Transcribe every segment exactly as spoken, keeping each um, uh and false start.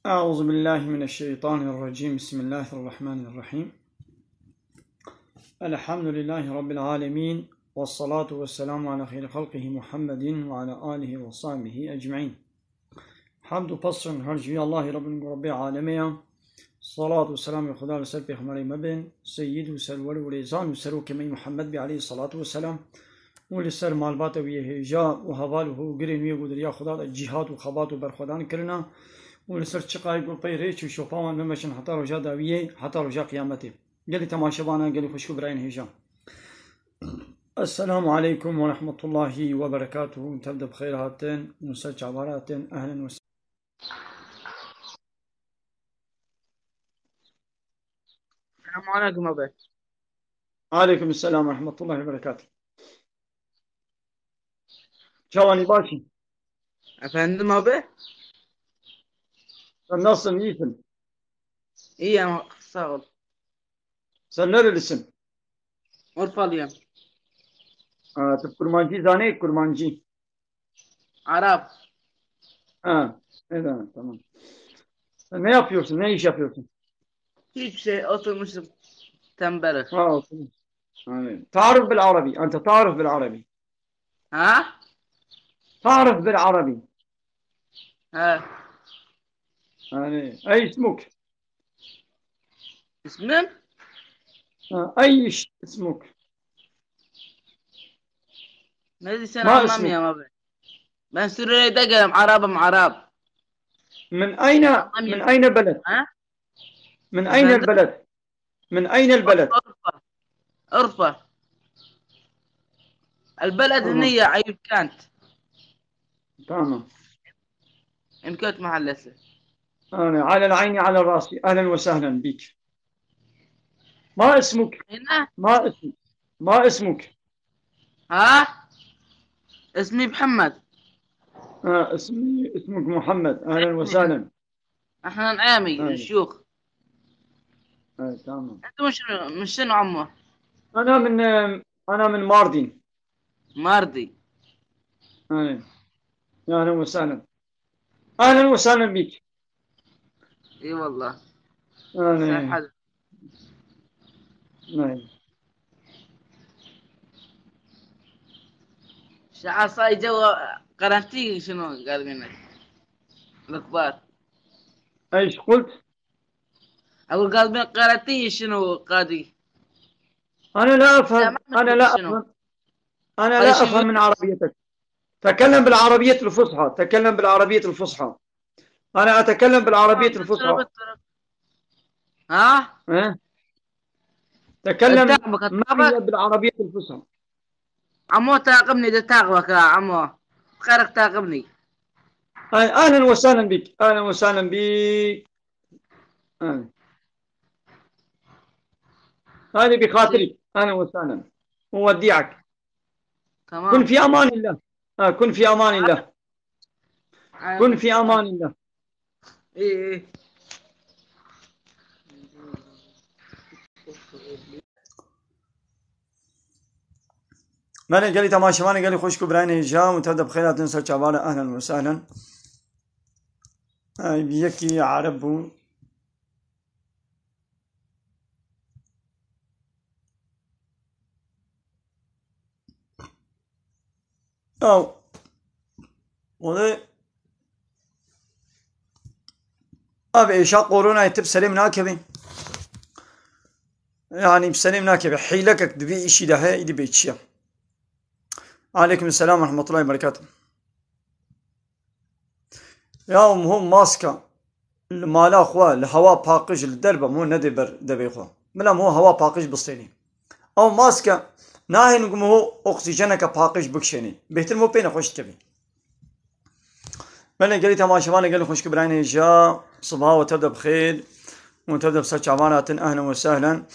أعوذ بالله من الشيطان الرجيم. بسم الله الرحمن الرحيم. الحمد لله رب العالمين. والصلاة والسلام على خير خلقه محمد وعلى آله وصحبه أجمعين. Hemd û pes her ji wî Allahê Rabbin ku Rabbê alemê ye. Salat û selamê Xuda li ser pêxemberê me bin, seyyid û serwer û rêzan û serokê me Muhammed bî aleyhî salatu ve selam. Û li ser malbata wî yê hêja û heval û hogirên wî yê ku di riya Xuda de cîhad û xebat û berxwedan kirina. Û li ser çiqayê ku pey rêç û şopa wan bimeşin heta roja dawiyê, heta roja qiyametê. Gelî temaşevana, gelî xwişk û birayên hêja. Esselamu aleykum ve rahmetullahi ve berekatuhu. Tev de bi xêr hatin, û ser çavan hatin. Ehlen ve Selamun aleyküm abi. Aleyküm selam ve rahmetullahi ve berekatuhu. Çawanî, başî? Efendim abi? Sen nasılsın, iyisin? İyiyim, sağ ol. Sen nerelisin? Urfalıyım. Ha, tu kurmancî zanê, kurmancî? Arap. Ha, evet, tamam. Sen ne yapıyorsun? Ne iş yapıyorsun? Hiçbir şey, oturmuşum. Tembel. Ha, oturmuş. Yani, تعرف بالعربي. أنت تعرف بالعربي. Ha? تعرف بالعربي. Ha. Yani, أي اسمك؟ İsmim? Ha, أي اسمك؟ Ne diyorsun, ما اسمك؟ Anlamıyorum abi. Ben Suriye'de geliyorum. Arabım, Arap. من أين، من Anlamıyorum. أين البلد؟ Ha? من أين Efendim? البلد؟ من أين البلد؟ Urfa. Urfa. البلد Tamam. هنية أيوب كانت. Tamam. Eymköt mahallesi. Yani, على العين على راسي. أهلا وسهلا بك. ما اسمك؟ Hina? ما اسمك؟ ما اسمك؟ Ha? اسمي محمد. Ha, اسمي، اسمك محمد. أهلا وسهلا. احنا نعامي، أهلا. شيوخ. أي، تمام. انت مش، من شنو عمو؟ أنا من، أنا من ماردين. ماردي. أي. يا أهلا وسهلا. أهلا وسهلا بك. اي والله. أهلا. سهل. أي. شعر صاي جوا قرنتي شنو قال منك؟ الكبار. أيش قلت؟ أقول قال من قرنتي شنو قاضي؟ أنا لا أفهم، لا، ما أنا أدري لا شنو. أفهم، أنا قال لا شنو؟ أفهم من عربيتك. تكلم بالعربية الفصحى، تكلم بالعربية الفصحى. أنا أتكلم بالعربية الفصحى. ها؟ إيه؟ تكلم معي بالعربية الفصحى. عمو تاقبني، ده تاقبك يا عمو. خيرك تاقبني. أي، أهلا وسهلا بك، أهلا وسهلا بك. أهلا. هذه بخاطرك، أهلا وسهلا. أودعك. تمام. كن في أمان الله. آه، كن في أمان الله. آه. كن في أمان الله. إيه، إيه. Belê gelî temaşevanê gelî xwişk û birayên hêja û tev de bi xêr hatin ser çavana, ehlen ve sehlen. Ay, yekî Ereb bû. Ew, olê, ev êşa koronayê tu bi serê min nakevî. Yani bi serê min nakevî. Hîlekek di vî îşî de heye, îdî bê çi ye. Aleyküm selam ve rahmetullahi ve berekatuhu. Ya hûn maske li mala xwe, li hewa paqij li derve hûn nedê ber devê xwe. Bila hûn hewa paqij bistênî. Ew maske nahên ku hûn oksîjeneke paqij bikişênî. Bêhtir hûn pê nexweş dikevî. Belê gelî temaşevanê gelî xwişk û birayên hêja, sibaha we tev de bi xêr û tev de bi ser çavan hatin. Ehlen ve sehlen.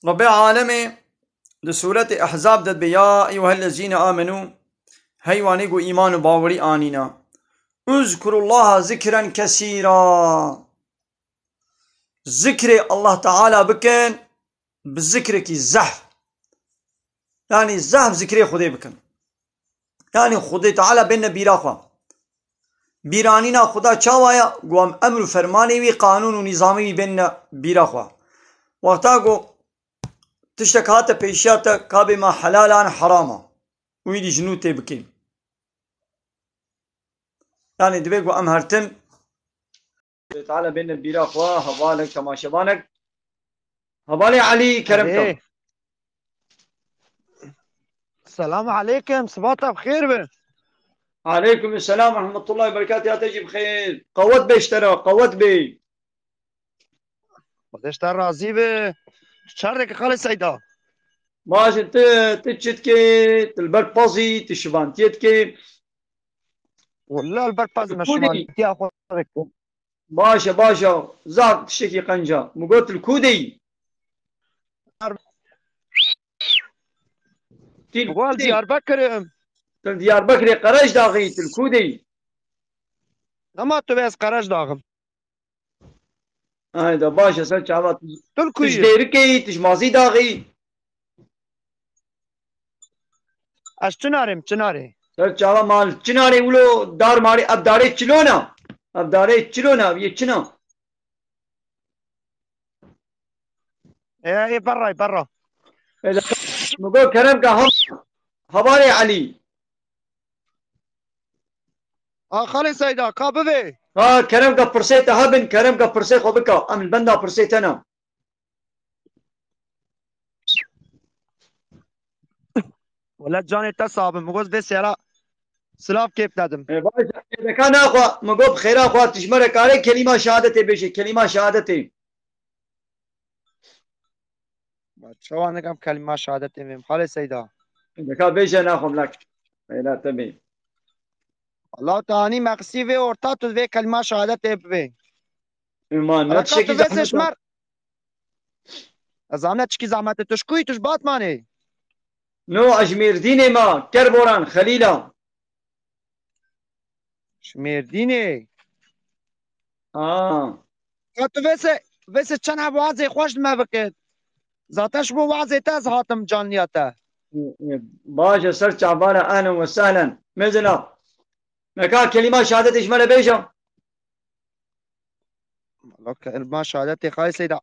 Rebê alemê di sûretê Ehzab de dibe, "Ya eyyuhellezîne amenû", hey wanî ku îman û bawerî anîna. Uzkurullaha zikren kesîra. Zikrê Allah Teala bikin bi zikrekî zehf. Yanî zehf zikrê Xwedê bikin. Yanî Xwedê Teala bêne bîra xwe. Bîranîna Xuda çawa ye? Ku em emr û fermanê wî, qanûn û nîzamê wî bêne bîra xwe. Wexta ku tiştek hate pêşiya te, ka bê ma helal an heram a. Wî dî ji nû tê bikên. Yanî divê ku em her tim Teala bêne bîra xwe, hevalek, temaşevanek. Hevalê Elî, kerem ke. Erê. Selam aleykum, siba te bi xêr be. Aleykum selam, rahmetullahi berekatuhu, ya te jî bi xêr. Qewet bê ji te re, qewet bê. Xwedê ji te razî be. Çerrek xalê Seyda. Baş e, tu, tu çi dikê, tu li ber pezî, tu şivantiyê dikê. Walla li ber pez me şivantiya xwe dikim. Baş e, baş e. Zaf tiştekî qenc e. Min got, tu li ku de yî? Tu li ku de yî? Diyarbekir im. Tu li Diyarbekirê Qerejdaxê yî, tu li ku de yî? Dema tu bê ez Qerejdaxim. Hayda, baş e, ser çava tu, tu li ku yî? Tu ji Dêrikê yî, tu ji Mazîdaxê yî? Ez Çinarê im, Çinarê. Ser çava mal Çinarê wilo dar marê, ev darê çilona. Ev darê çilona, ev yê çina. Ê, ê, berra, berra. Ê, de, min got kerem ke ha-, hevalê Elî. A, xalê Seyda, ka bivê. Ha, kerem ke pirsê te hebin, kerem ke pirsê xwe bika. Em li benda pirsê te ne. Wele canê te sabim. Min got vê sera silav kêp dedim. E, baş, e, deka naxwe, min got bi xêra xwe, tu ji me re kare kelîma şehadetê bêje, kelîma şehadetê. Ma çawa nikam kelîma şehadetê vêm, xalê Seyda? E, deka bêje naxwe, milak. Xêra te bê. Allah te anî meqsî vê orta tu vê kelîma şehadetê bivê. E, ma ne tiştekî zehmet e. Ez zane çikî zehmet e. Tu ji ku yî? Tu ji Batmanê? No, ez ji Mêrdînê ma, Kerboran, Xelîla. Ji Mêrdînê? Ha. Ya tu vêse, vêse çend heb wazê xweş li me bike. Zaten ji bo wazê te ez hatim canliya te. E, e, baş e, ser çavana, ehlen ve sehlen. Mezina. Neka kelîma şehadetê ji me re bêje. Valla kelîma şehadetê xalê Seyda.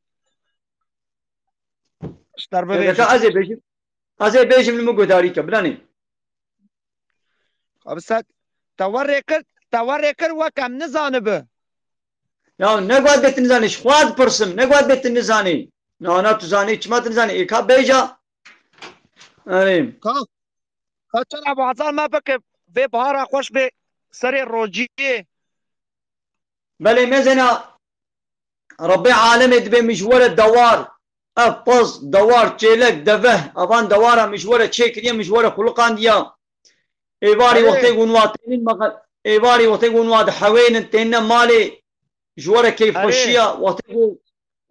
Ji te re bibêjim. Neka ez ê bêjim. Ez ê bêjim li min guhdarî ke, bilanê. Abi sen te werê kir, te werê kir wek em nizanibi. Ya ne got bê tu nizanî, ji xwe dipirsim, ne got bê tu nizanî. Na, na, tu zanî, çima tu nizanî? Ê ka bêja. Erê. Ka, ka çend Ebû Hezar me bike, vê bahara xweş bê serê rojiyê. Belê mezena, Rebbê alemê dibê min ji were dewar, ev pez, dewar, çêlek, deveh, evan dewara min ji were çêkiriye, min ji were xuliqandiya. Êvarî Erê. Wextê ku hûn wa tênin mexe-, êvarî wextê ku hûn wa dihewênin, tênine malê, ji were keyfxweşiya, Erê. Wextê ku,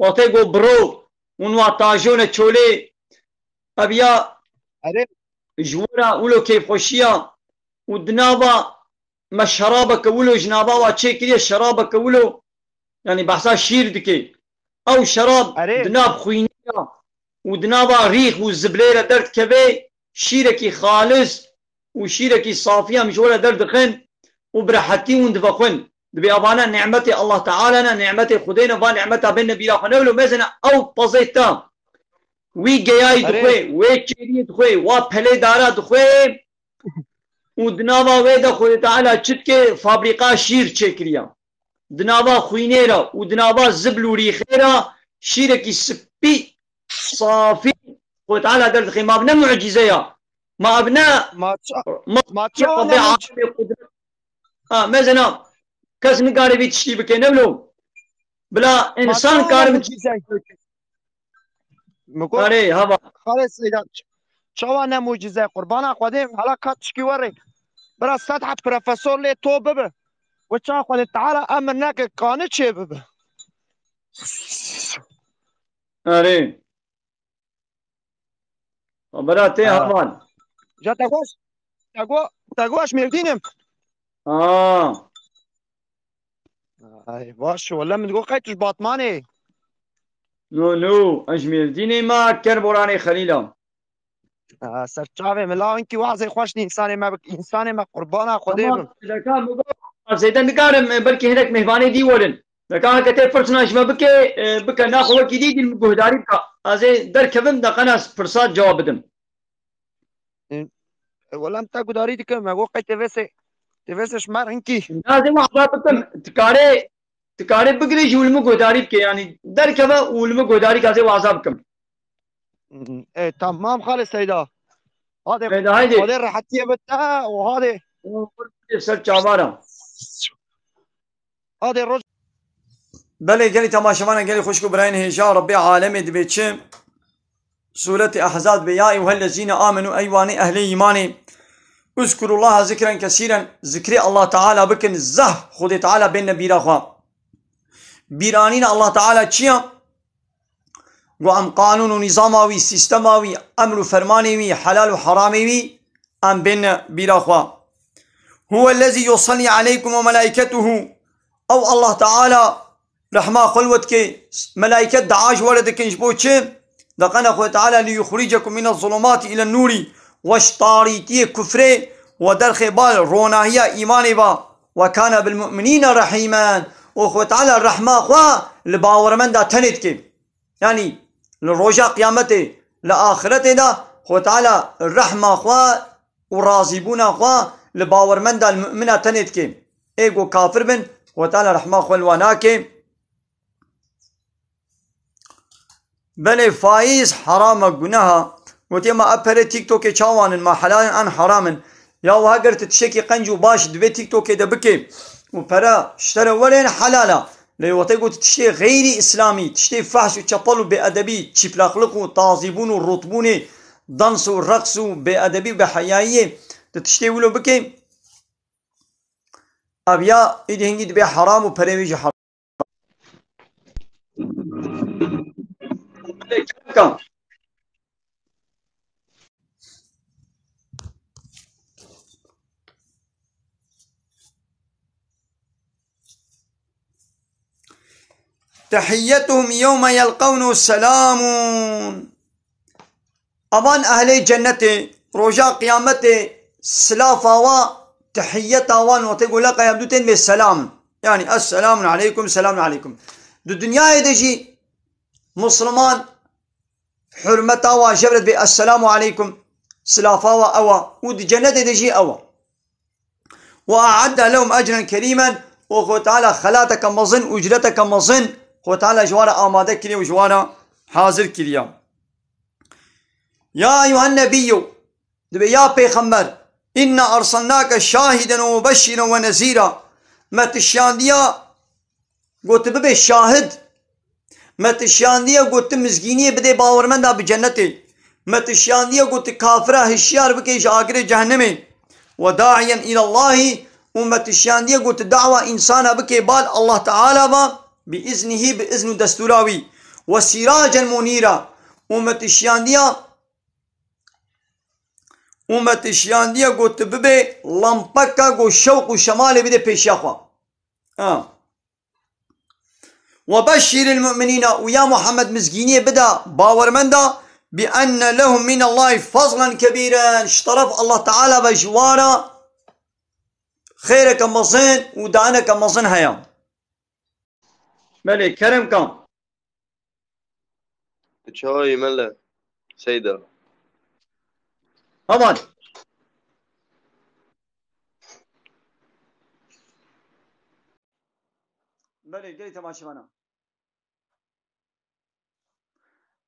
wextê ku biro, hûn wa tajone çolê, ev ya Erê. Ji were wilo keyfxweşiya û di nava me şerabeke wilo ji nava wa çêkiriye, şerabeke wilo, yanî behsa şîr dike. Ew şerab Erê. Di nav xwînê ya û di nava rîx û ziblê re derdikeve, şîrekî xalis û şîrekî safî em ji we re derdixin û bi rehetî hûn divexwin. Dibê avana nimetê Allah Teala ne, nimetê Xwedê ne, va nimeta bên nebîra xwe ne wilo mezin e, ew pezê te wî geyayî Erê. Dixwe, wê çêriyê dixwe, wa pelê dara dixwe û di nava wê de Xwedê Teala çi dike, fabrîqa şîr çêkiriya. Di nava xwînê re û di nava zibl û rîxê re şîrekî spî, safî Xwedê Teala derdixe. Ma ev ne mucîze ya? Ma ev ne Ma ça-, ma ma çawa Xwedê ne muc- alemê qudret? Ha, mezena kes nikare vî tiştî bike, ne wilo? Bila ma însan çawa kare ne vî mucîze? Min got, Erê, hava. Xalê Seyda, ç-, çawa ne mucîze? Qurbana Xwedê, hala ka tişkî were. Bira sed heb profesor lê to bibe. Û ça Xwedê Teala emir neke, kanî çê bibe. Erê. Xebera tê Ha. Heval. Ja te goş, te go-, te goş Mêrdîn im. Ha. Ay, baş, wele min digot qey tu ji Batmanê. No, no, ez ji Mêrdînê me, Kerboranê Xelîla. Ha, ser çavê min, la hinkî wazê xweş dî, însanê me bik-, însanê me qurbana Xwedê Tamam, bin. Deka, min got, ez zêde nikarim, e, belkî hinek mêvanê dî werin. Deka heke tê pirsina ji me bike, e, bike, naxwe wekî dî, dî min guhdarî bike. Ez ê derkevim, deqena ez pirsa cewab bidim. E, e, wele em te gudarî dikim, me got qey tevêsê, tevêsê ji me re hinkî. Lazim wahda bikim, tikare, tikare bigirê ji û li min guhdarî bike, yanî derkeve û li min guhdarî ke ez ê wahda bikim. E, tamam xalê Seyda. Hadi, Seyda, haydi. Xwedê rehetiyê bide û hadi. Ser çavara. Hadi roj. Belê gelî temaşevana gelî xwişk û birayên hêja Rebbê alemê dibê çi? Sûretê Ehzab dibê, ya eyyuhellezîne amenu, ey wanê ehlê îmanê, uzkurullaha zikren kesîren, zikrê Allah Teala bikin, zehf Xwedê Teala bêne bîra xwe. Bîranîna Allah Teala çi ya? Got em qanûn û nîzama wî, sîstema wî, emr û fermanê wî, helal û heramê wî, em bên bîra xwe. Huwellezî yusallî aleykum we melaîketuhu. Ew Allah Teala rehma xwe li we dike, melaîket dua ji we re dikin, ji bo çi? Deqene Xwedê Teala liyuxricekum mine zulumati île nûrî, we ji tarîtiyê kufrê we derxê ba ronahiya îmanê ba. Ve kâne bil mu'minîne rehîmen. Û Xwedê Teala rehma xwe li bawermenda tenê dike. Yanî li roja qiyametê, li axiretê de Xwedê Teala rehma xwe û razîbûna xwe li bawermenda, li mu'mina tenê dike. Ê ku kafir bin, Xwedê Teala rehma xwe li wan nake. Belê faiz heram e, guneh e. Gotiye, ma ev pere TikTokê çawan in, ma helal in an heram in? Ya wiha ger tu tiştekî qenc û baş divê TikTokê de bikê û pere ji te re were, helal e. Lê wextê ku tu tiştê xeyrî îslamî, tiştê fehş û çepel û bêedebî, çîplaqlik û tazîbûn û rûtbûnê, dans û reqs û bêedebî û bêheyayiyê, tu tiştê wilo bikê, ev ya îdî hingî dibê heram û perê wî jî heram. Tehiyyetuhum yewme yelqewnu selamun. Evan ehlê cennetê, roja qiyametê, silafa wa, tehiyyeta wan, wextê ku leqa ya bi dû tên bê selam. Yani, esselamun aleykum, selamun aleykum. Di dinyayê de jî Musliman hurmeta wa jevret bê esselamu aleykum, silafa wa ewa û di cennetê de jî ewa. Ve a'adde lehum ecren kerîmen, û Xwe Teala xelateke mezin, ucreteke mezin, Xwe Teala ji wan re amade kiriye û ji wan re hazir kiriye. Ya eyyuhen nebiyyu, dibê ya pêxember, inna ersalnake şahiden ve mubeşşiren ve nezîra. Me tu şiyandiya, got tu bibê şahid. Me tu şiyandiye, got tu mizgîniyê bidê bawermenda bi cennetê. Me tu şiyandiye, got tu kafira hişyar bikê ji agirê cehennemê. Ve da'iyen îlallahî, û me tu şiyandiye, got tu dawa însana bikê bal Allah Teala va, bi iznihî, bi izn û destûra wî. Ve sîracen munîra, û me tu şiyandiya, û me tu şiyandiye, got tu bibê lampeka, got şewq û şemalê bidê pêşiya xwe. Ha. Ve beşşiril mu'minîne, û ya Muhammed mizgîniyê bida bawermenda, bi enne lehum minallahî fazlen kebîren, ji teref Allah Teala ve ji wan re xêreke mezin û daneke mezin heye. Belê, kerem kan. Çawa yî mele Seyda? Aman. Belê, gelî temaşevana.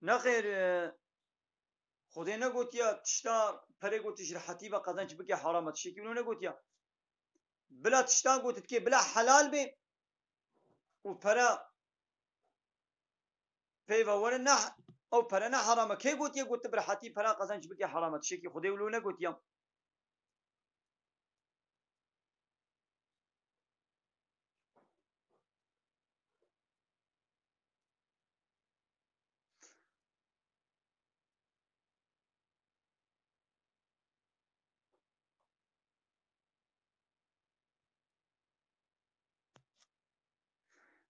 Nexêr, e, Xwedê negotiya tişta perê ku tu ji rehetî ve qezenc bike heram e, tiştekî wilo negotiya. Bila tişta ku tu dikê bila helal bê û pere pê ve were ne, ew pere ne heram e. Kê gotiye ku tu bi rehetî pera qezenc bike heram e? Tiştekî Xwedê wilo negotiya.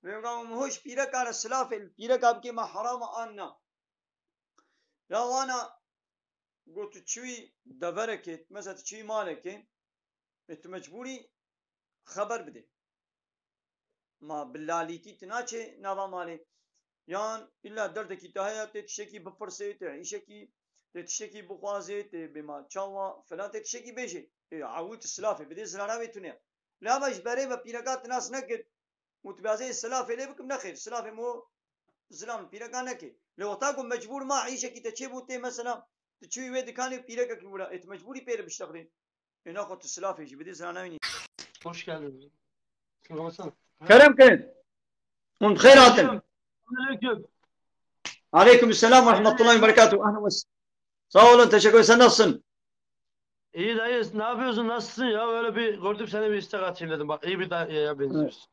Vê gavê min hoş pîreka re silafê li pîreka bikê me heram e an na? Ya wana got tu çûyî deverekê, mesela tu çûyî malekê, ê tu mecbûrî xeber bidê. Ma bi lalîtî tu naçê nava malê. Yan îlla derdekî te heye, tê tiştekî bipirsê, tê îşekî, tê tiştekî bixwazê, tê bêma çawa, filan tê tiştekî bêjê. Ê, ewil tu silafê bidê, zirara wê tune ye. Lê hema ji berê ve pîreka tu nas nekir û tu bihazê silafê lê bikim, nexêr, silafê min o zilam pîreka neke. Lê wexta ku mecbûr ma îşekî te çêbû tê mesela, tu çûyî wê dikanê pîrekekî wira, ê tu mecbûrî pê re biştexilî. Ê naxwe tu silafê jî bidê, zirana wî nî. Hoş geldiniz. Şunu kapatsana. Kerem kin. Hûn bi xêr hatin. Aleyküm. Aleyküm selam ve rahmetullahi ve berekatuhu. Ahlen ve s-, sağ olun, teşekkür ederim. Sen nasılsın? İyi dayı, ne yapıyorsun? Nasılsın ya? Öyle bir gördüm seni, bir istek atayım dedim. Bak, iyi bir dayıya benziyorsun.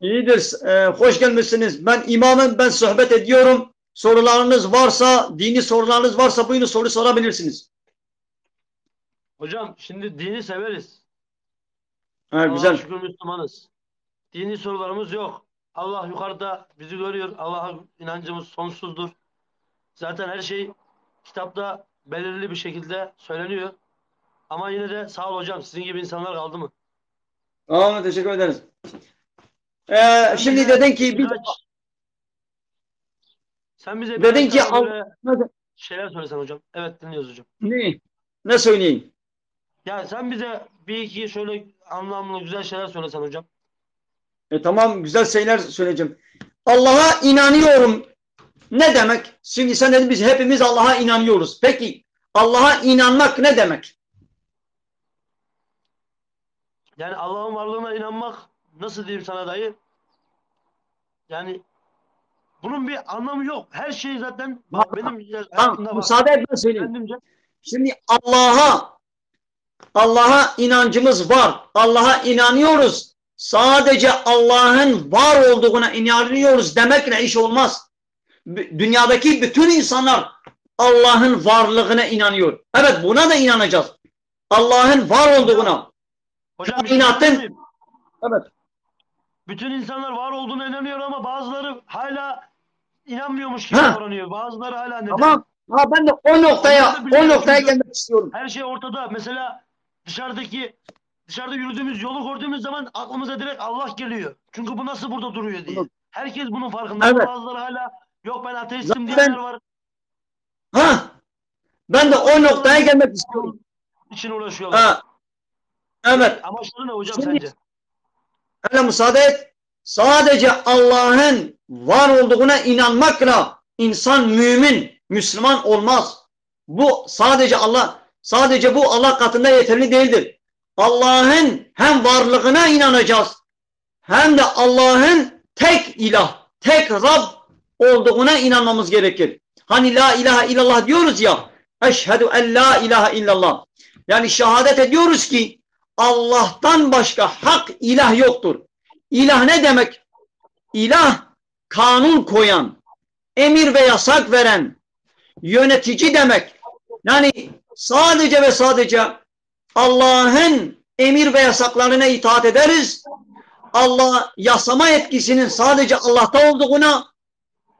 İyidir. E, hoş gelmişsiniz. Ben imamım, ben sohbet ediyorum. Sorularınız varsa, dini sorularınız varsa buyurun soru sorabilirsiniz. Hocam, şimdi dini severiz. Ha, Allah'a güzel. Şükür Müslümanız. Dini sorularımız yok. Allah yukarıda bizi görüyor. Allah'a inancımız sonsuzdur. Zaten her şey kitapta belirli bir şekilde söyleniyor. Ama yine de sağ ol hocam, sizin gibi insanlar kaldı mı? Tamam, teşekkür ederiz. Ee, şimdi bize dedin ki bir birkaç, sen bize dedin birkaç ki tane al-, böyle şeyler söylesen hocam. Evet, dinliyoruz hocam. Ne? Ne söyleyeyim? Ya sen bize bir iki şöyle anlamlı güzel şeyler söylesen hocam. E, tamam, güzel şeyler söyleyeceğim. Allah'a inanıyorum. Ne demek? Şimdi sen dedin biz hepimiz Allah'a inanıyoruz. Peki Allah'a inanmak ne demek? Yani Allah'ın varlığına inanmak, nasıl diyeyim sana dayı? Yani bunun bir anlamı yok. Her şey zaten, bak, benim hayatımda var. Müsaade et ben söyleyeyim. Kendimce. Şimdi Allah'a, Allah'a inancımız var. Allah'a inanıyoruz. Sadece Allah'ın var olduğuna inanıyoruz demekle iş olmaz. B-, dünyadaki bütün insanlar Allah'ın varlığına inanıyor. Evet, buna da inanacağız. Allah'ın var olduğuna. Hocam, bir şey sorabilir miyim? Evet. Bütün insanlar var olduğuna inanıyor ama bazıları hala inanmıyormuş gibi davranıyor. Bazıları hala neden? Tamam. Ha, ben de o noktaya, o noktaya gelmek istiyorum. Her şey ortada. Mesela dışarıdaki, dışarıda yürüdüğümüz yolu gördüğümüz zaman aklımıza direkt Allah geliyor. Çünkü bu nasıl burada duruyor diye. Herkes bunun farkında. Evet. Ama bazıları hala yok ben ateistim diyenler var. Ha, ben de o noktaya gelmek istiyorum. İçin uğraşıyorlar. Ha, evet. Amaçları ne hocam sence? Hele müsaade et. Sadece Allah'ın var olduğuna inanmakla insan mümin, Müslüman olmaz. Bu sadece Allah, sadece bu Allah katında yeterli değildir. Allah'ın hem varlığına inanacağız, hem de Allah'ın tek ilah, tek Rab olduğuna inanmamız gerekir. Hani la ilahe illallah diyoruz ya, eşhedü en la ilahe illallah. Yani şehadet ediyoruz ki Allah'tan başka hak ilah yoktur. İlah ne demek? İlah, kanun koyan, emir ve yasak veren, yönetici demek. Yani sadece ve sadece Allah'ın emir ve yasaklarına itaat ederiz. Allah yasama yetkisinin sadece Allah'ta olduğuna,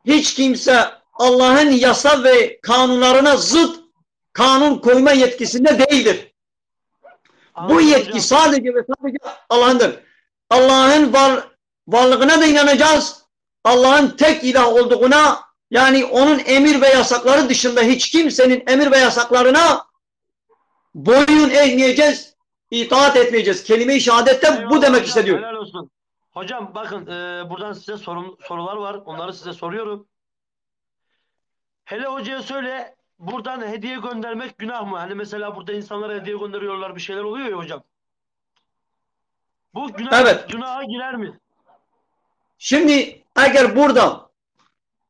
hiç kimse Allah'ın yasa ve kanunlarına zıt kanun koyma yetkisinde değildir. Bu yetki sadece ve sadece Allah'ındır. Allah'ın var, varlığına da inanacağız. Allah'ın tek ilah olduğuna, yani onun emir ve yasakları dışında hiç kimsenin emir ve yasaklarına boyun eğmeyeceğiz, itaat etmeyeceğiz. Kelime-i şehadette bu demek isteniyor. Eyvallah hocam, helal olsun. Hocam bakın, e, buradan size sorum, sorular var. Onları size soruyorum. Hele hocaya söyle, buradan hediye göndermek günah mı? Hani mesela burada insanlara hediye gönderiyorlar, bir şeyler oluyor ya hocam. Bu günah, evet, günaha girer mi? Şimdi eğer burada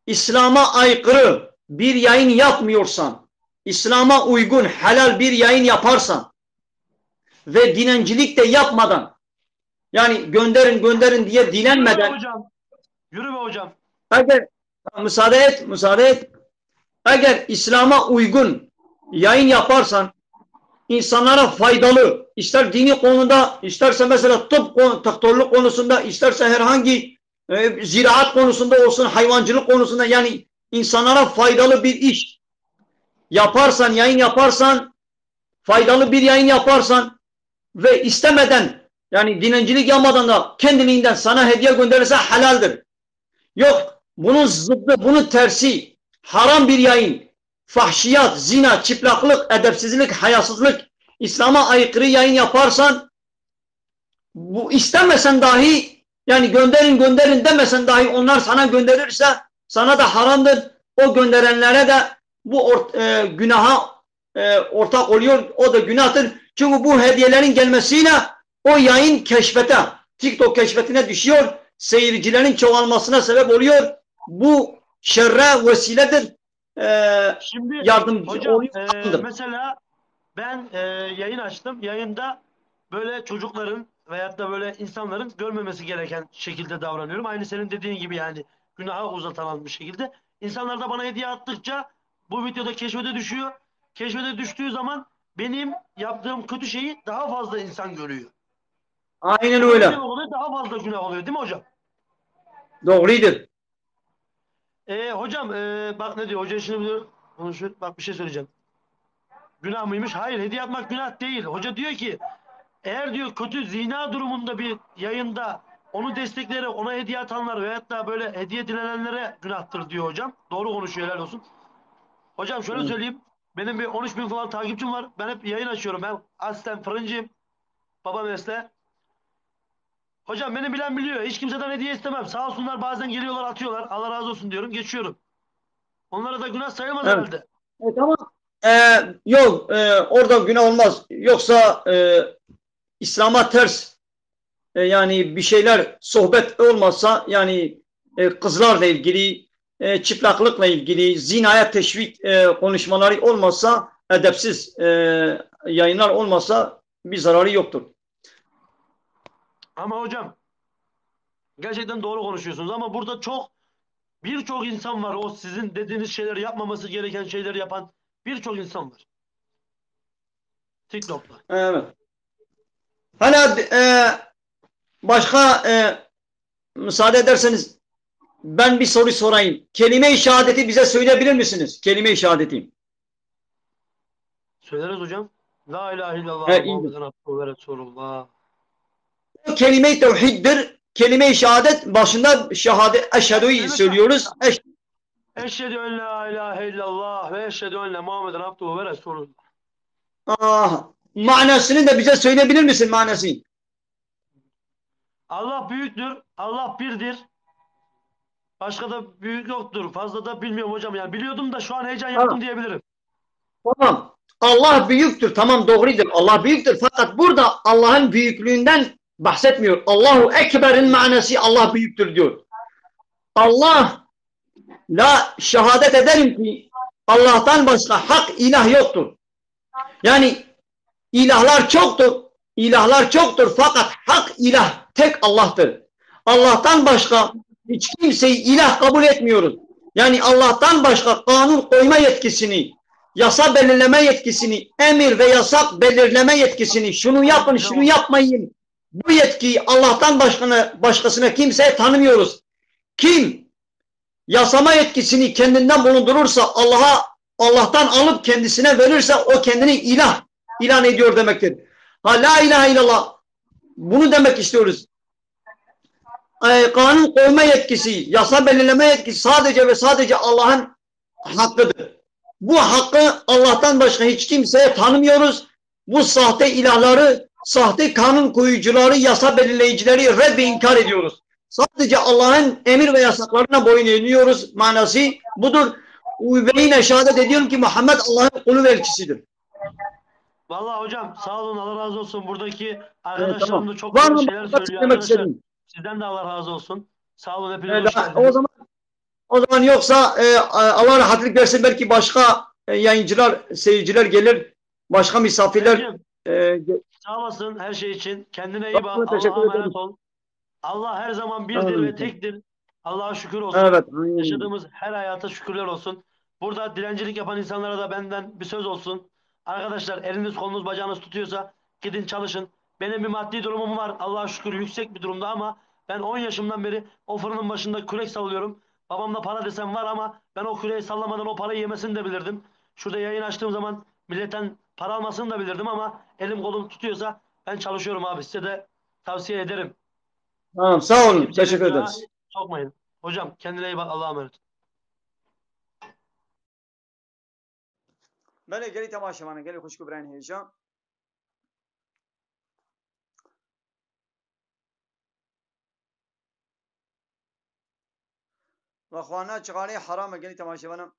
İslam'a aykırı bir yayın yapmıyorsan, İslam'a uygun, helal bir yayın yaparsan ve dilencilik de yapmadan, yani gönderin, gönderin diye dilenmeden, yürü be hocam. Yürü be hocam. Eğer, müsaade et, müsaade et. Eğer İslam'a uygun yayın yaparsan, insanlara faydalı, ister dini konuda, isterse mesela tıp konu-, doktorluk konusunda, isterse herhangi e, ziraat konusunda olsun, hayvancılık konusunda, yani insanlara faydalı bir iş yaparsan, yayın yaparsan, faydalı bir yayın yaparsan ve istemeden, yani dilencilik yapmadan da kendiliğinden sana hediye gönderirse helaldir. Yok, bunun zıddı, bunun tersi, haram bir yayın, fahşiyat, zina, çıplaklık, edepsizlik, hayasızlık, İslam'a aykırı yayın yaparsan, bu istemesen dahi, yani gönderin gönderin demesen dahi, onlar sana gönderirse sana da haramdır. O gönderenlere de bu ort-, e, günaha e, ortak oluyor. O da günahtır. Çünkü bu hediyelerin gelmesiyle o yayın keşfete, TikTok keşfetine düşüyor. Seyircilerin çoğalmasına sebep oluyor. Bu şerre vesiledir. E, Şimdi yardımcı hocam, oluyor. e, Anladım. Mesela ben, e, yayın açtım. Yayında böyle çocukların veyahut da böyle insanların görmemesi gereken şekilde davranıyorum. Aynı senin dediğin gibi, yani günaha uzatan bir şekilde. İnsanlar da bana hediye attıkça bu videoda keşfete düşüyor. Keşfete düştüğü zaman benim yaptığım kötü şeyi daha fazla insan görüyor. Aynen Öyle öyle. Oluyor, daha fazla günah oluyor, değil mi hocam? Doğrudur. E, hocam, e, bak ne diyor. Hoca şimdi diyor, konuşuyor. Bak, bir şey söyleyeceğim. Günah mıymış? Hayır, hediye atmak günah değil. Hoca diyor ki, eğer diyor kötü zina durumunda bir yayında onu destekleyerek ona hediye atanlar veyahut da böyle hediye dilenenlere günahtır diyor hocam. Doğru konuşuyor, helal olsun. Hocam şöyle Hı. Söyleyeyim. Benim bir on üç bin falan takipçim var. Ben hep yayın açıyorum. Ben aslen fırıncıyım. Baba mesleği. Hocam beni bilen biliyor. Hiç kimseden hediye istemem. Sağ olsunlar, bazen geliyorlar, atıyorlar. Allah razı olsun diyorum. Geçiyorum. Onlara da günah sayılmaz Evet. Herhalde. E, tamam. E, yok, e, orada günah olmaz. Yoksa e, İslam'a ters e, yani bir şeyler, sohbet olmazsa, yani e, kızlarla ilgili, e, çıplaklıkla ilgili, zinaya teşvik e, konuşmaları olmazsa, edepsiz e, yayınlar olmazsa bir zararı yoktur. Ama hocam, gerçekten doğru konuşuyorsunuz ama burada çok, birçok insan var, o sizin dediğiniz şeyleri yapmaması gereken şeyleri yapan birçok insan var. TikTok'ta. Evet. Hala e, başka e, müsaade ederseniz ben bir soru sorayım. Kelime-i şehadeti bize söyleyebilir misiniz? Kelime-i şehadeti. Söyleriz hocam. La ilahe illallah He, iyidir. Muhammeden abduhu ve resulullah. O kelime-i tevhiddir. Kelime-i şehadet başında şehadet, eşhedü'yü Evet. Söylüyoruz. Eş Eşhedü en la ilahe illallah ve eşhedü enne Muhammeden abduhu ve resulullah. Ah, manasını da bize söyleyebilir misin manasını? Allah büyüktür, Allah birdir. Başka da büyük yoktur. Fazla da bilmiyorum hocam. Yani biliyordum da şu an heyecan yaptım diyebilirim. Tamam. Allah büyüktür. Tamam, doğrudur. Allah büyüktür. Fakat burada Allah'ın büyüklüğünden bahsetmiyor. Allahu Ekber'in manası Allah büyüktür diyor. Allah, la şehadet ederim ki Allah'tan başka hak ilah yoktur. Yani ilahlar çoktur. İlahlar çoktur fakat hak ilah tek Allah'tır. Allah'tan başka hiç kimseyi ilah kabul etmiyoruz. Yani Allah'tan başka kanun koyma yetkisini, yasa belirleme yetkisini, emir ve yasak belirleme yetkisini, şunu yapın, şunu yapmayın, bu yetkiyi Allah'tan başkana, başkasına kimseye tanımıyoruz. Kim yasama yetkisini kendinden bulundurursa, Allah'a, Allah'tan alıp kendisine verirse, o kendini ilah ilan ediyor demektir. Ha, la ilahe illallah, bunu demek istiyoruz. E, kanun koyma yetkisi, yasa belirleme yetkisi sadece ve sadece Allah'ın hakkıdır. Bu hakkı Allah'tan başka hiç kimseye tanımıyoruz. Bu sahte ilahları, sahte kanun koyucuları, yasa belirleyicileri red ve inkar ediyoruz. Sadece Allah'ın emir ve yasaklarına boyun eğiyoruz manası budur. Ve yine şehadet ediyorum ki Muhammed Allah'ın kulu ve elçisidir. Vallahi hocam sağ olun, Allah razı olsun. Buradaki Evet, arkadaşlarım tamam. da çok Var güzel mı şeyler başka söylüyor söylemek arkadaşlar. Istediğin? Sizden de Allah razı olsun. Sağ olun, hepiniz Evet, hoş o geldiniz. zaman o zaman yoksa e, Allah rahatlık versin, belki başka e, yayıncılar, seyirciler gelir, başka misafirler Hocam, e, ge- sağ olasın her şey için. Kendine iyi Çok bak. teşekkür Allah'a ederim. Emanet ol. Allah her zaman birdir Amin. Ve tektir. Allah'a şükür olsun. Evet, aynen. Yaşadığımız her hayata şükürler olsun. Burada dilencilik yapan insanlara da benden bir söz olsun. Arkadaşlar, eliniz kolunuz bacağınız tutuyorsa gidin çalışın. Benim bir maddi durumum var. Allah'a şükür yüksek bir durumda ama Ben on yaşımdan beri o fırının başında kürek sallıyorum. Babamda para desen var ama ben o küreği sallamadan o parayı yemesini de bilirdim. Şurada yayın açtığım zaman milletten para almasını da bilirdim ama elim kolum tutuyorsa ben çalışıyorum abi. Size de tavsiye ederim. Tamam, sağ olun. Kimsenin Teşekkür günahına ederiz. Sokmayın. Hocam kendine iyi bak. Allah'a emanet. Belê gelî temaşevanan, gelî xwişk û birayên hêja. Vexwana çixalê heram e gelî temaşevanan.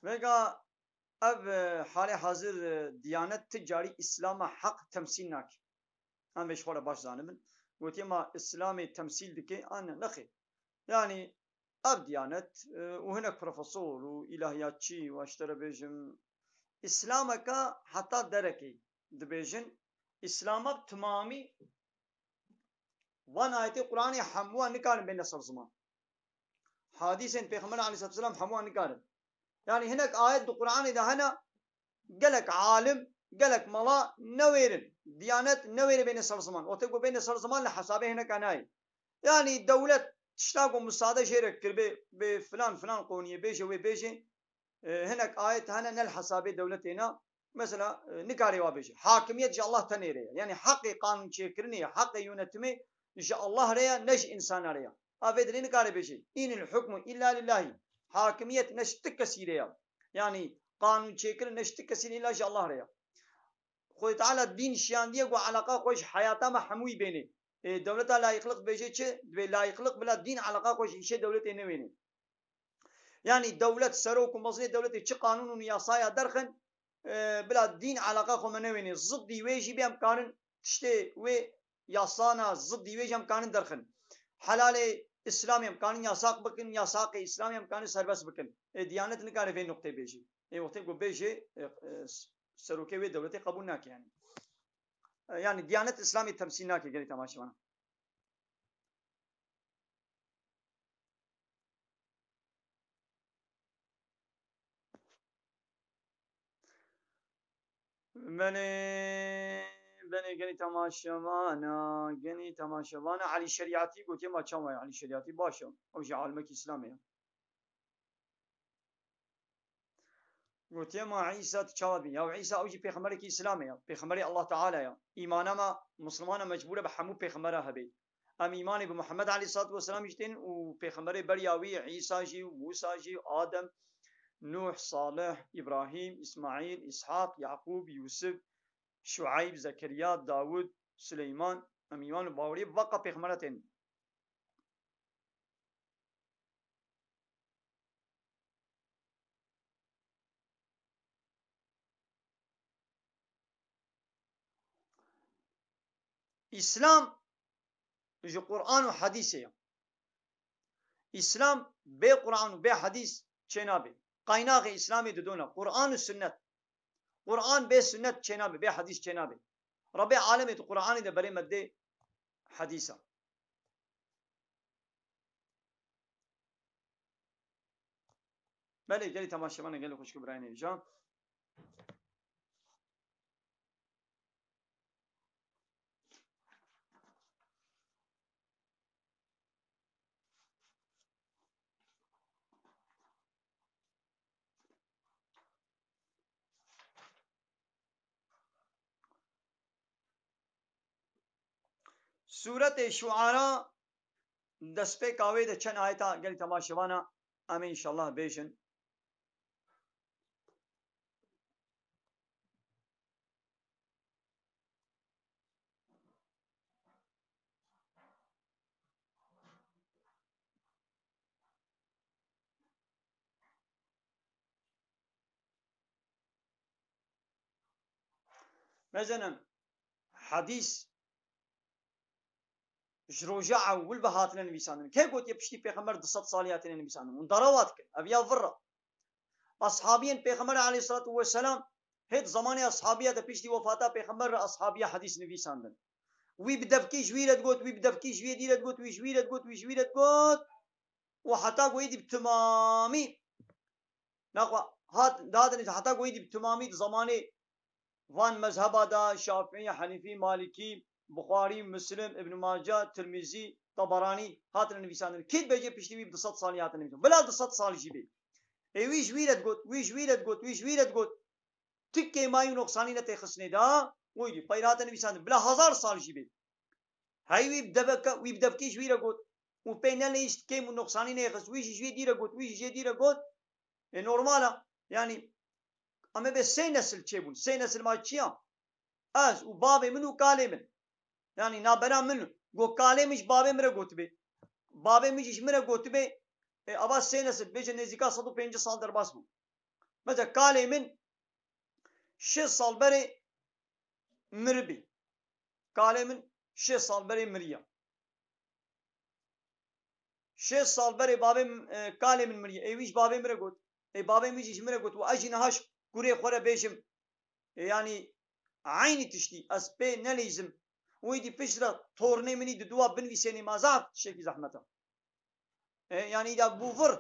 Vega ev, e, halê hazir, e, Diyanet ti carî Îslama heq temsîl nake. Em vê ji xwe re baş zanibin. Gotiye ma Îslamê temsîl dike, an ne, nexê. Yanî ev Diyanet, e, û hinek profesor û îlahiyatçî û ez ji te re bêjim, Îslameke heta derekê dibêjin, Îslama bi timamî van ayetê Qur'anê hemû wan nikarin bêne ser ziman. Hadîsên Pêxember aleyhisselatu vesselam hemû wan nikarin. Yanî hinek ayet di Qur'anê de hene, gelek alim, gelek mala newêrin. Diyanet newêre bêne ser ziman. Ote ku bêne ser ziman li hesabê hineka nayê. Yanî dewlet tişta ku misade jê re kiribê, bê filan filan qoniyê bêje wê bêje, e, hinek ayet hene ne li hesabê dewletê ne. Mesela, e, nikare wa bêje. Hakimiyet ji Allah tenê re ye. Yanî heqê qanûn çêkirinê ye, heqê yönetimê ji Allah re ye, ne ji însana re ye. A vê dilê nikare bêje. Înil hukmu illa lillahi. Hakimiyet ne ji ti kesî re ye. Yanî qanûn çêkirin ne ji ti kesî re, îlla ji Allah re ye. Xwedê Teala dîn şiyandiye ku eleqa xwe ji heyata me hemûyî bênê. E, dewleta layîqliq bêje çi? Divê layîqliq bila dîn eleqa xwe ji îşê dewletê newênê. Yanî dewlet, serok û mezinê dewletê çi qanûn û yasaya derxin, e, bila dîn eleqa xwe me newênê. Ziddî wê jî bê em karin tiştê wê yasana ziddî wê jî em karin derxin. Helalê Îslamê em karin yasaq bikin, yasaqê Îslamê em karin serbest bikin. E, Diyanet nikare vê nuqtê bêjî. Ê wextê ku bêjê, e, e, serokê wê dewletê qebûl nake yanî. E, yanî Diyanet Îslamê temsîl nake gelê temaşevanan. Belê, belê, genî temaşevana, genî temaşevana. Elî Şerîatî gotiye ma çawa ye? Elî Şerîatî baş e. Ew jî alimekî Îslamê ye. Gotiye ma Îsa tu çawa dibî? Ya Îsa ew jî pêxemberekî Îslamê ya. Pêxemberê Allah Teala ya. Îmana me, Mislimana mecbûr e bi hemû pêxembera hebe. Em îmanê bi Muhammed aleyhissalatu vesselam jî tên û pêxemberê beriya wî Îsa jî, Mûsa jî, Adem, Nûh, Salih, Îbrahîm, Îsmaîl, Îshaq, Yaqûb, Yûsif, Şueyb, Zekeriya, Dawud, Suleyman. Em îman û baweriyê bi veqa pêxembera tên. Îslam ji Quran û Hadîsê ye. Îslam bê Quran û bê Hadîs çênabe. Qaynaxê Îslamê didona Quran û Sunnet. Quran bê Sunnet çênabe, bê Hadîs çênabe. Rebê alemê di Quranê de berê me dê Hadîsa. Belê, gelî temaşevanê, gelî xwişk û birayên hêja. Sûretê Şuara destpêka wê de çend ayeta gelî temaşevana em ê înşallah bêjin. Mezenin hadîs ji roja ewil ve hatine nivîsandin. Kê gotiye piştî pêxember du sed salî hatine nivîsandin? Hûn dara wa dikin. Ev ya vir e. Ashabiyên pêxember aleyhissalatu vesselam hêt zamanê ashabiya de piştî wefata pêxember re ashabiya hadîs nivîsandin. Wî bi devkî ji wî re digot, wî bi devkî ji wî dî re digot, wî ji wî re digot, wî ji wî re digot. û heta ku êdî bi timamî, naxwe hat, dihatin heta ku êdî bi timamî di zemanê van mezheba de, Şafî, Henîfî, Malîkî, Buxarî, Muslim, Ibn Mace, Tirmizî, Taberanî hatine nivîsandin. Kê dibêje piştî wî bi du sed salî hatine nivîsandin. Bila du sed sal jî bê. Ê wî ji wî re digot, wî ji wî re digot, wî ji wî re digot. Tu kêmayî û noqsanî netêxistinê de, wî dî peyra te nivîsandin. Bila hezar sal jî bê. Hey wî bi deveke, wî bi devkî ji wî re got. Û pê neleyîst kêm û noqsanî nêxist. Wî jî ji wî dî re got, wî jî jê dî re got. E, normal e. Yanî, em ê bê sê nesil çêbûn. Sê nesil ma çi ya? Ez û bavê min û kalê min. Yanî nabera min got, kalê min ji bavê min re gotibê. Bavê min jî ji min re gotibê. E, ava sê nesil, bêje nêzîka sed û pêncî sal derbas bû. Mesela kalê min şêst sal berê miribî. Kalê min şêst sal berê miriya. Şêst sal berê bavê min, e, kalê min miriye. Ê wî ji bavê min re got. Ê bavê min jî ji min re got. Û ez jî niha ji kurê xwe re bêjim. Ê yanî eynî tiştî. Ez pê neleyzim. Wî dî pişt re tornê min î di dua binivîsênê ma zaf tiştekî zehmet e. E, yanî da bû vir.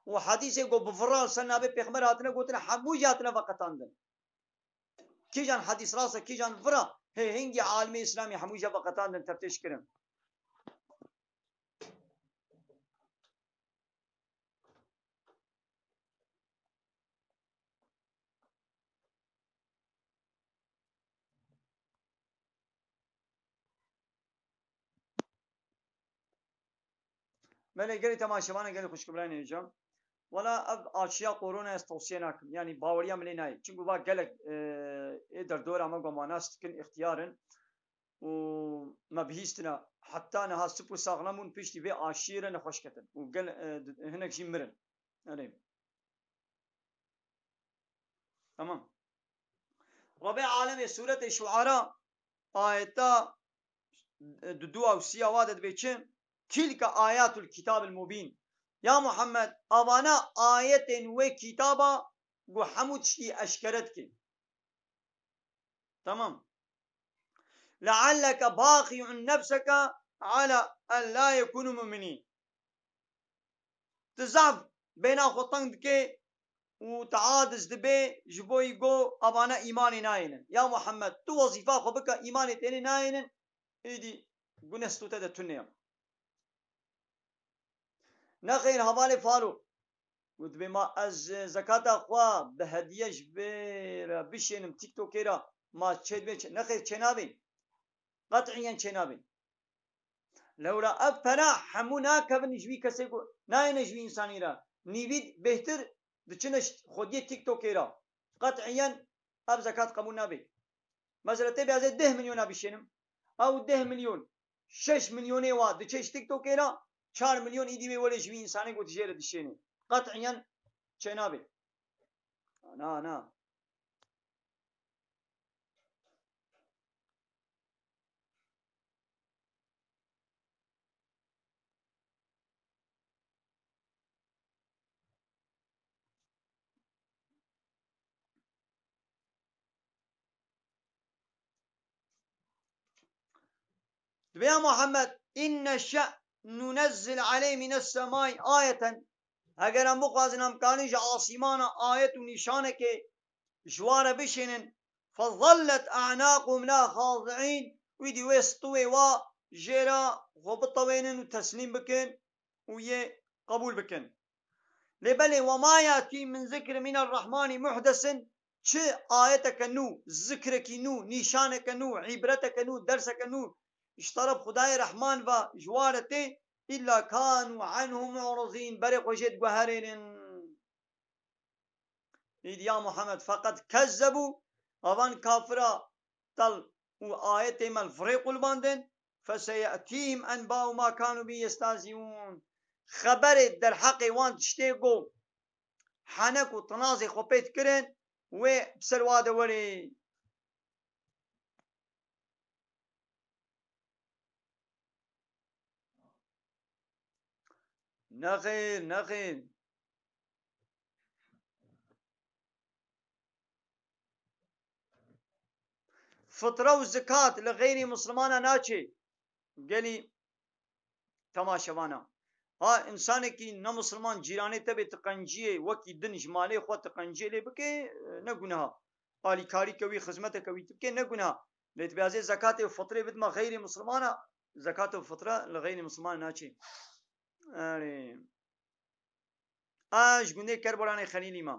Û hedîsê ku bi vira li ser navê Pêxember hatine gotin, hemû jî hatine veqetandin. Kîjan hedîs rast e, kîjan vir e, hê hingî alimê Îslamî hemû jî veqetandin, teftêş kirin. Belê gelê temaşevana, gelê xwişk birayên hêja. Wela ev aşiya korona ez tewsiye nakim. Yanî baweriya min lê nayê. Çimku va gelek, e, ê derdora me ku me nas dikin, îxtiyar in. Û me bihîstina heta niha sip û saxlem bûn, piştî vê aşiyê re nexweş ketin. Û gel, e, di-, hinek jî mirin. Erê. Tamam. Rebê alemê sûretê Şuara ayeta, e, di dua û siya wa de dibê çi? Tilke ayatul kitabil mubîn. Ya Muhammed, avana ayetên wê kitaba ku hemû tiştî eşkere dike. Tamam. Lealleke baxi'un nefseke ala en la yekunu mu'minîn. Tu zaf bêhna xwe teng dike û tu aciz dibê ji bo yî go avane îmanê nayênin. Ya Muhammed, tu wezîfa xwe bike, îmanê tênê nayênin, êdî guneh stû te de tune ye. Nexêr, hevalê Farûq. Got, dibê ma ez zekata xwe bi hediye ji vê re bişênim TikTokê re, ma çêdibê çê-, nexêr çênabê. Qet'iyen çênabê. Lewra ev pera hemû nakevin ji wî kesê ku nayêne ji wî însanî re. Nîvî bêhtir diçine ji xwediyê TikTokê re. Qet'iyen ev zekat qebûl nabe. Mesela tê bê ez ê deh milyona bişênim. Ew deh milyon, şeş milyonê wa diçe ji TikTokê re, çar milyon îdî wê were ji wî însanê ku tu jê re dişênî. Qet'iyen çênabe. Na, na. Dibê ya Muhammed, "Inne şe nunezzil aleyh mines semai ayeten." Heger em bixwazin, em karin ji asîmana ayet û nîşanekê ji wan re bişênin. "Fezallet a'naquhum la xazi'in." Wî dî wê stûwê wa jê re xwe bitewênin û teslîm bikin û yê qebûl bikin. Lê belê, "Ve ma yatî min zikri min er-Rahmanî muhdesin", çi ayeteke nû, zikrekî nû, nîşaneke nû, îbreteke nû, derseke nû ji teref Xwedayê Rehman ve ji wan re tê, "îlla kanû anhu mu'rizîn", berê xwe jê diguherênin. Îdî ya Muhammed, "Feqed kezzebû", avan kafira tel û ayetê me li virê qulbandin, "feseyetîhim enba'u ma kanû bî yestehzîûn." Xeberê derheqê wan tiştê ku henek û tinazê xwe pê dikirin, wê bi ser wa de werê. Nexêr, nexêr. Fitre û zikat li xeyrî Mislimana naçê. Gelî temaşevana. Ha, insanekî ne misilman cîranê te bê, tu qenciyê wekî din ji malê xwe tu qenciyê lê bike, ne guneha. Alîkarîke wî, xizmeteke wî tu bike, ne guneha. Lê tu bê ez ê zekatê û fitrê bidime xeyrê misilmana, zekat û fitre li xeyrê misilman naçê. Erê. A ji gundê Kerboranê Xelîlî me.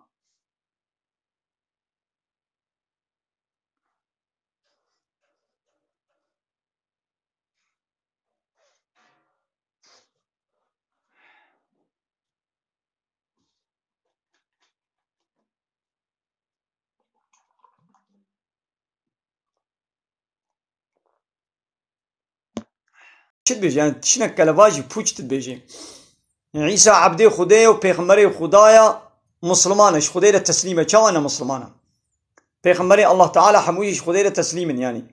Çi dibêje? Yani tişinek kelevajî pûç dibêje. Îsa Ebdê Xwedê ye û Pêxemberê Xwedaya, Musulman e, ji Xwedê re teslîm e. Çawa ne Musulman e? Pêxemberê Allah Teala hemû jî ji Xwedê re teslîm in yani.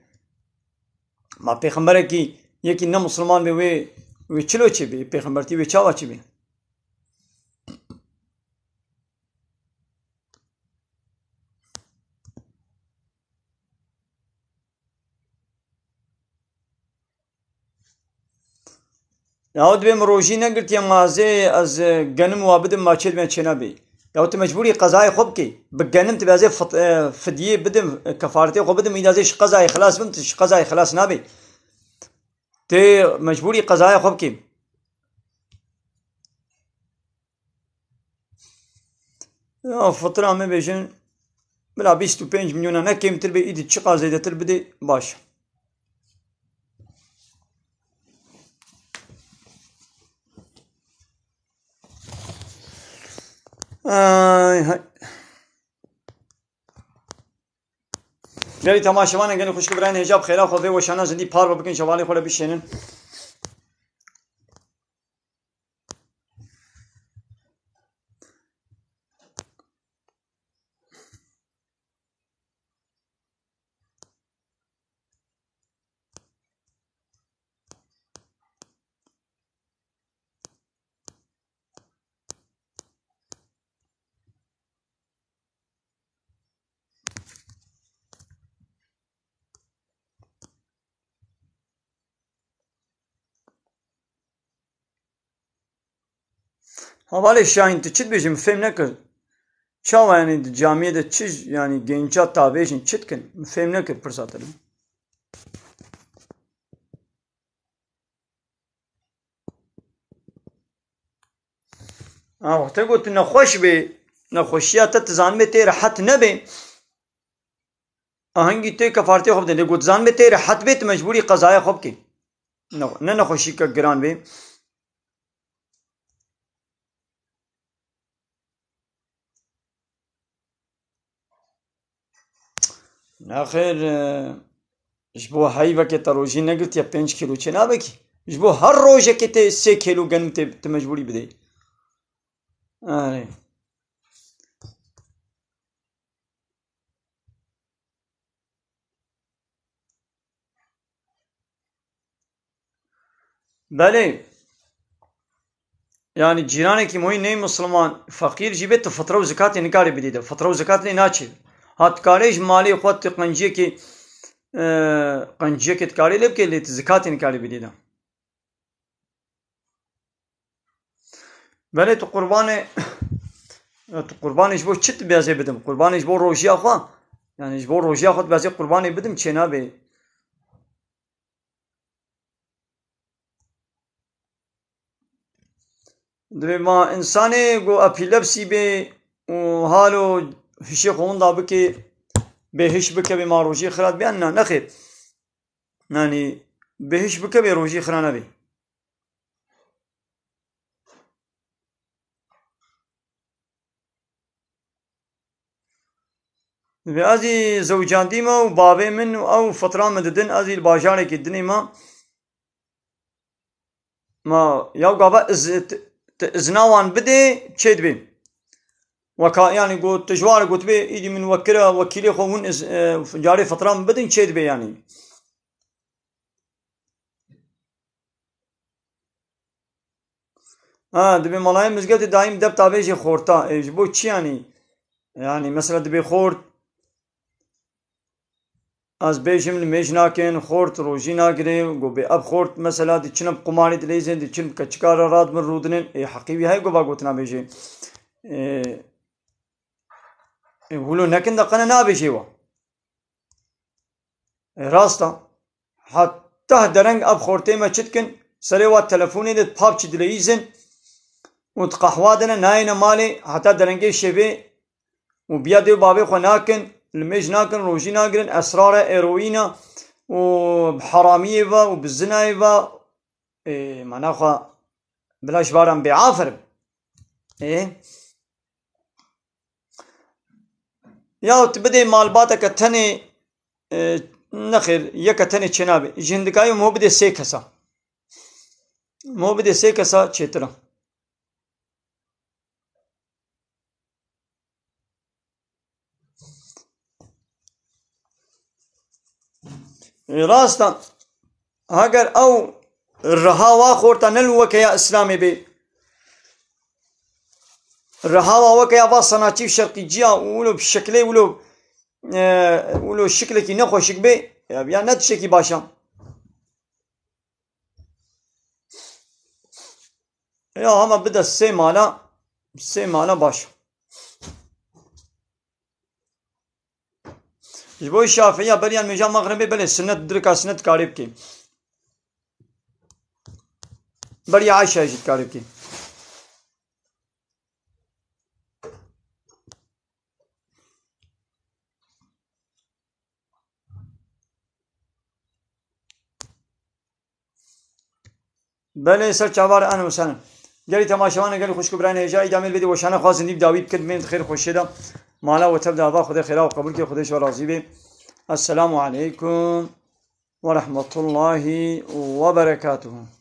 Ma pêxemberekî yekî ne Musulman be wê, wê çilo çê bê? Pêxembertî wê çawa çê bê? Yahu dibê min rojî negirtiye, ma ez ê, ez, e, genim wa bidim, ma çê dibên çê nabê. Yahu tu mecbûrî qezayê xwe bikê. Bi genim tu bê ez ê fit-, e, fidyê bidim, e, kefaretê xwe bidim, îda ez ê ji qezayê xilas bim, tu ji qezayê xilas nabê. Tê mecbûrî qezaya xwe bikî. Ya fitra me bêjin, bila bîst û pênc milyona ne kêmtir bê, îdî çiqas zêdetir bidê, baş. Ay, hay. Gelî temaşevanên gelî xwişk û birayên hêja bi xêra xwe vê weşana zindî parve bikin, şevalê xwe re bişênin. Hevalê Şahin, tu çi dibêjî, min fêm nekir. Çawa yani di camiyê de çi, yani genca tavêjin çi dikin? Min fêm nekir pirsa te. Ha, wextê ku tu nexweş bê, nexweşiya te tu zanibê tê rehet nebê, ahengî tê kefaretê xwe bidin. Lê ku tu zanibê tê rehet bê, tu mecbûrî qezaya xwe bikî. Ne, ne nexweşîke giran bê. Nexêr, e, ji bo heyvekê te rojî negirtiye pênc kîlo çênabe kî. Ji bo her rojekê tê sê kîlo genim tê, tu mecbûrî bidê. Erê. Belê. Yani cîranekî moyî ney Musulman, feqîr jî bê, tu fitra û zikatê nikarê bidî de. Fitra û zikat lê naçê. Ha, tu karê ji malê xwe tu qenciyekê, e, qenciyekê tu karê lê bikê, lê tu zikatê nikarê bidî de. Belê tu qurbanê, tu qurbanê ji bo çi tu bê ez ê bidim? Qurbanê ji bo rojiya xwe. Yani ji bo rojiya xwe tu bê ez ê qurbanê bidim, çênabê. Divê ma insanê ku epilepsî bê û halo hişê xwe winda bike, bê hiş bike, bê ma rojiyê xirat bê, na, nexêr. Yani bê hiş bike, bê rojiyê xira nebê. Divê ez jî zewcandî me û bavê min û ew fitra min didin, ez jî li bajarekî dinê me. Ma ya gava iz-, t-, t-, izna wan bidê, çê dibê. Weka, yani, got, tu ji wan re gotibê, îdî min wekira wekîlê xwe hûn iz-, e, carê fitra min bidin, çê dibê, yani. Ha, dibê malayê mizgetê daîm deb tavêjê xorta. E, ji bo çi, yani? Yani, mesela dibê xort, Ez bêjim li mêj nakin, xort rojî nagirê, go bê ev xort mesela diçin bi qumarê dileyzin, diçin bi keçika re radibin rûdinin, ê heqî wî heye go va gotina bêjê. Ê, ê, wilo nekin de qene nabêjê wa. Ê, rast e. Heta dereng ev xortê me çi dikin? Serê wa telefonê de pap çi dileyîzin û di qehwa de ne, nayêne malê heta derengê şevê û biya dê û bavê xwe nakin, li mêj nakin, rojî nagirin, esrar e, eroîn e û bi heramiyê ve û bi zinayê ve, ê, mana xwe bila ji baran bêafir bin. Ê? Ya tu bidê malbateke tenê, e, nexêr, yeke tenê çênabe. Ji hindikayê mo bidê sê kesa. Mo bidê sê kesa çêtir e. Rast e. Heger ew riha wa xorta ne li weke ya Îslamê bê. Riha wa weke ya va sanatçî û şerqîciya û wilo bi şeklê wilo, e, wilo şiklekî nexweşik bê, ya, ya ne tiştekî baş e. Ya hema bide sê mala, sê mala baş. Ji bo Şafiya beriya nûja Mexribê belê sunnet, dirika sunnet karê bikê. Beriya Eşa jî dikarê bikê. Belê, ser çavar, ehlen we sehlen. Gelî temaşevanê, gelî xwişk û birayên hêja, îdamê li vê dê weşane xwazin dî bi dawî bikir, bimên di xêr xweşiyê de. Mala we tev de ava, Xwedê xêra we qebûl ke, Xwedê ji we razî be. Esselamu aleykum ve rahmetullahi ve berekatuhu.